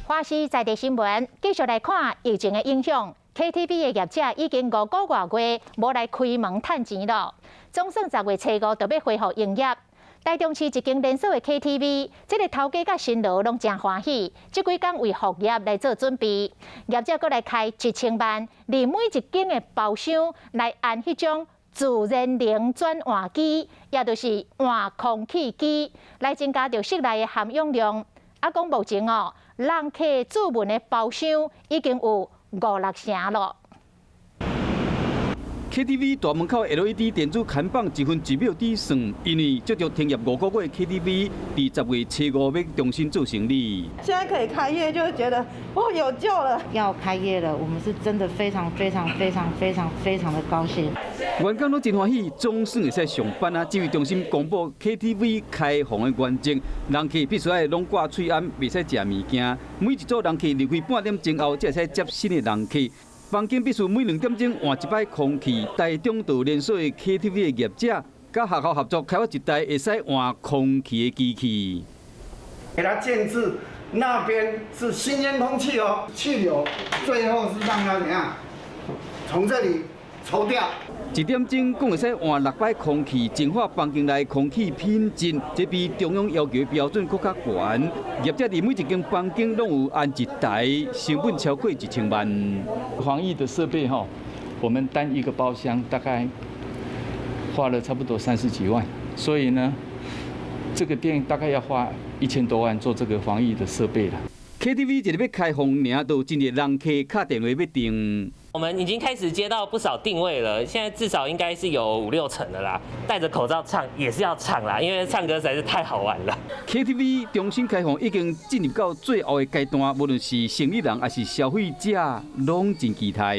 華視在地新聞繼續來看疫情的影響，KTV 的業者已經5個外月無來開門趁錢囉。總算10月初5就欲恢復營業。台中市一間連鎖的 KTV，這个頭家佮新郎攏誠歡喜，這幾工為復業來做準備，業者閣來開1000萬，佇每一間的包廂來安彼種自然能轉換機，也就是換空氣機，來增加著室內的含氧量。啊，講目前哦，人客注文的包廂已經有五六成囉。 KTV 大門口 LED 電子看板一分一秒佇算，因為接著停業5個月的 KTV，佇10月初5欲重新做生意。現在可以開業，就覺得哦有救了。要開業了，我們是真的非常非常非常非常非常的高興。員工攏真歡喜，總算會使上班啊！指揮中心公布 KTV 開放的原則，人客必須愛攏掛喙罨，袂使食物件。每一組人客離開半點鐘後，才會使接新的人客。房間必須每2點鐘換一擺空氣。台中道連鎖的 KTV 的業者，佮學校合作開發一台會使換空氣的機器。給它建置那邊是新鮮空氣哦，氣流最後是讓它怎樣從這裡抽掉。一點鐘共會使換六擺空氣，淨化房間內空氣品質，這比中央要求的標準閣較懸。業者佇每一間房間攏有安一台，成本超過1000萬。防疫的設備哈，我們單一個包廂大概花了差不多30幾萬，所以呢，這個店大概要花1000多萬做這個防疫的設備了。 KTV 一日欲開放，爾就真濟人客敲電話欲訂。我們已經開始接到不少訂位了，現在至少應該是有五六成的啦。戴着口罩唱也是要唱啦，因為唱歌實在是太好玩了。 KTV 重新開放已經進入到最後的階段，無論是生意人還是消費者，攏真期待。